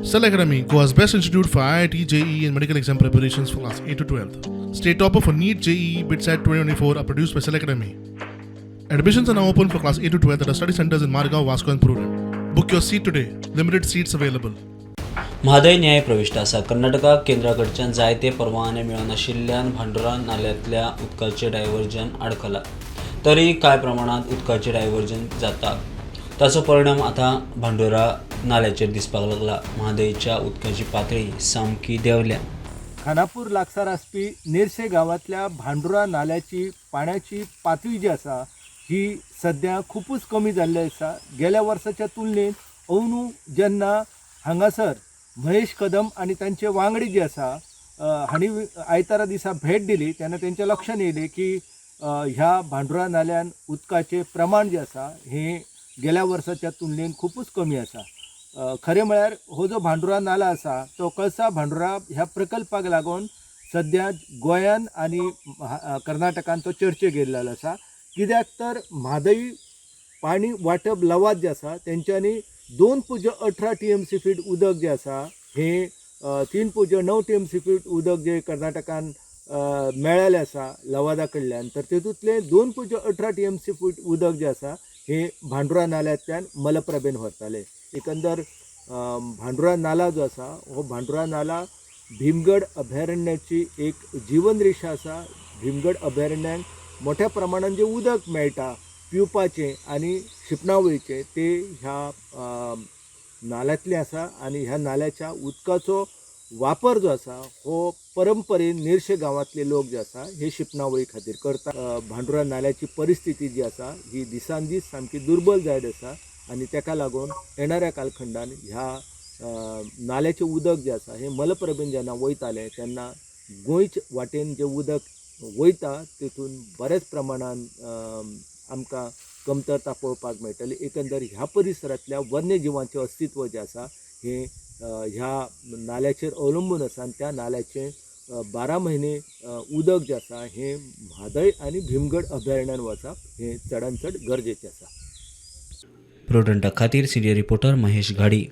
Cell Academy, Goa's best institute for IIT, JEE, and medical exam preparations for class 8 to 12. State topper for NEET, JEE, BITSAT 2024 are produced by Cell Academy. Admissions are now open for class 8 to 12 at our study centers in Margao, Vasco, and Prudent. Book your seat today. Limited seats available. Mhadei न्याय प्रविश्ट आसा. कर्नाटकाक केंद्रा कडच्यान जायते परवाने मेळनाशिल्ल्यान भांडुरा नाल्यांतल्या उदकाचें diversion आडखला. तरीय कांय प्रमाणांत उदकाचें डायव्हर्जन जाता. ताचो परिणाम आतां भांडुरा नाल्याचेर दिसपाक लागला. म्हादयच्या उदकाची पातळी सामकी देंवल्या. खानापूर लागसार आसपी नेरसे गांवांतल्या भांडुरा नाल्याची पाण्याची पातळी जी आसा ही सद्या खुबूच कमी जाल्ली आसा. गेल्या वर्साच्या तुलनेत अंदू जेन्ना हांगासर महेश कदम आनी तांचे वांगडी जे आसा हांणी आयतारा दिसा भेट दिली तेन्ना तेंच्या लक्षांत येयलें की ह्या भांडुरा नाल्यान उदकाचें प्रमाण जें आसा हें गेल्या वर्साच्या तुलनेन खुबूच कमी आसा. खरें म्हळ्यार हो जो भांडुरा नाला आसा तो कळसा भांडुरा ह्या प्रकल्पाक लागून सद्या गोंयान आनी कर्नाटकान तो चर्चेक गेल्लो आसा. कित्याक तर म्हादई पाणी वांटप लवाद जें आसा तेंच्यांनी 2.18 टीएमसी फीट उदक जें आसा हें 3.9 टीएमसी फीट उदक जें कर्नाटकान मेळ्ळेलें आसा लवादा कडल्यान, तर तेतूंतलें 2.18 टीएमसी फीट उदक जें आसा हें भांडुरा नाल्यांतल्यान मलप्रभेन व्हरताले. एकंदर भांडुरा नाला जो आसा हो भांडुरा नाला भीमगड अभयारण्याची एक जीवन रेशा आसा. भीमगड अभयारण्याक मोठ्या प्रमाणान जें उदक मेळटा पिवपाचें आनी शिंपणावळीचें तें ह्या नाल्यांतलें आसा आनी ह्या नाल्याच्या उदकाचो वापर जो आसा हो परंपरेन नेरशे गांवांतले लोक जे आसा हे शिंपणावळी खातीर करता. भांडुरा नाल्याची परिस्थिती जी आसा ही दिसान दीस सामकी दुर्बल जायत आसा आनी ताका लागून येणाऱ्या कालखंडान ह्या नाल्याचें उदक जें आसा हें मलप्रभेन जेन्ना वयतालें तेन्ना गोंयचे वाटेन जें उदक वयता तेतून बऱ्याच प्रमाणान आमकां कमतरता पळोवपाक मेळटली. एकंदर ह्या परिसरांतल्या वन्य जिवांचें अस्तित्व जें आसा हें ह्या नाल्याचेर अवलंबून आसा आनी त्या नाल्याचें 12 म्हयने उदक जें आसा हें म्हादय आनी भीमगड अभयारण्यान वचप हें चडान चड गरजेचें आसा. प्रुडंटा खातीर सिनियर रिपोर्टर महेश घाडी.